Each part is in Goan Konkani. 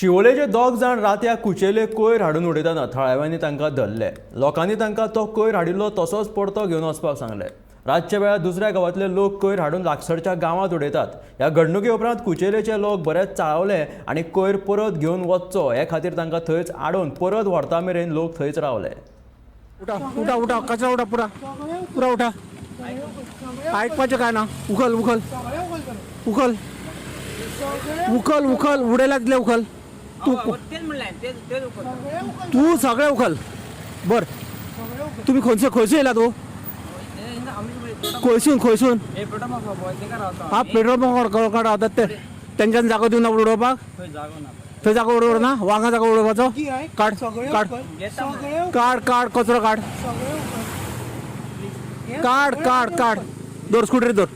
शिवोलेचे दोग जाण रातया कुचेले कोयर हाडून उडयतना थळाव्यांनी तांकां धरले. लोकांनी तांकां तो कोयर हाडिल्लो तसोच परतो घेवन वचपाक सांगलें. रातच्या वेळार दुसऱ्या गांवांतले लोक कोयर हाडून लागसरच्या गांवांत उडयतात. ह्या घडणुके उपरांत कुचेलेचे लोक बरेच चाळवले आनी कोयर परत घेवन वचचो हे खातीर तांकां थंयच आडोवन परत व्हरता मेरेन लोक थंयच रावले. उठा उठा उठा, कचरा उठा, पुरा पुरा उठा. आयकपाचें काय ना. उखल उखल उखल उखल उखल, उडयला तितले उखल तू. तेच म्हणलें, तेच तेच उखल. तू सगळे उखल. बर, तुम्ही खंयचे खंयसून येयला तूं? खंयसून खंयसून? हे पेट्रोल पंप तेका रावता. हा, पेट्रोल पंप कडेन रावतात ते. तेंच्यान जागो दिवन उडोवपाक? थंय जागो ना. थंय जागो उडोवप ना. वांगा जागो उडोवपाचो. काड काड काड काड, कचरो काड काड काड काड. दवर स्कुटरी दवर.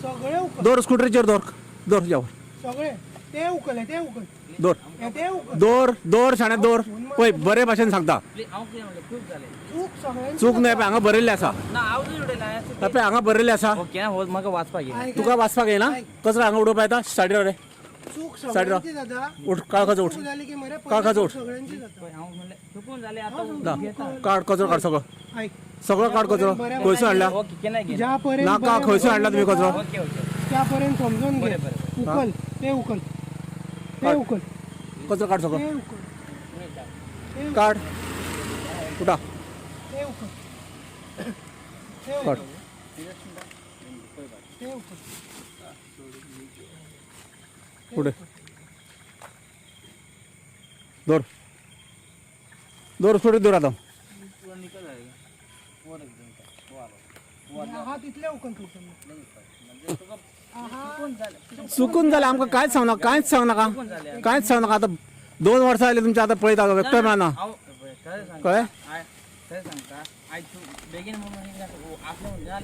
सगळे उखल. दवर स्कुटरीचेर दवर दवर जाव. सगळे ते उखल, ते उखल. दवर. हे ते उखल. दवर दवर शाण्या दवर. पळय, बरे भाशेन सांगता. प्लीज, हांव कितें म्हणलें, चूक जालें. चूक सगळ्यांची. चूक न्हय, पळय हांगा बरयल्लें आसा. ना, हांव उडयला. पळय हांगा बरयल्लें आसा. ओके ना, हो म्हाका वाचपाक येना. तुका वाचपाक येना? कचरो हांगा उडोवपा येता. सायडीर रे. चूक सायडीर. सगळ्यांची जाता. उठ, काळखाचो उठ. चूक जाली की मरे, काळखाचो उठ. सगळ्यांची जाता. पळय, हांव म्हणलें चुकून जालें आतां. ना, काड कचरो, काड सगळो. ऐक. सगळो काड कचरो. खंयसून हाडला? ओके, केन्ना घेना. ज्या पर्यंत नाका, खंयसून हाडला तुमी कचरो? Okay okay. त्या पर्यंत समजून घे. उखल ते, उखल ते, उखल कचरो काड सगळो. ते, उखल. काड, उठा. ते उखल ते. काड. ते उखल. पुढे दोर दोर, थोडी दूर आता. हा, तिथले उखल तू. चुकून जालें, आमकां कांयच सांगना, कांयच सांगू नाका, कांयच सांगू नाका. आतां 2 वर्सां जालीं तुमचें, आतां पळयता एकटो मेळना. हांव खरें सांगता. कळ्ळें? खरें सांगता, आयज तूं बेगीन म्हणून आपलें जाल्यार.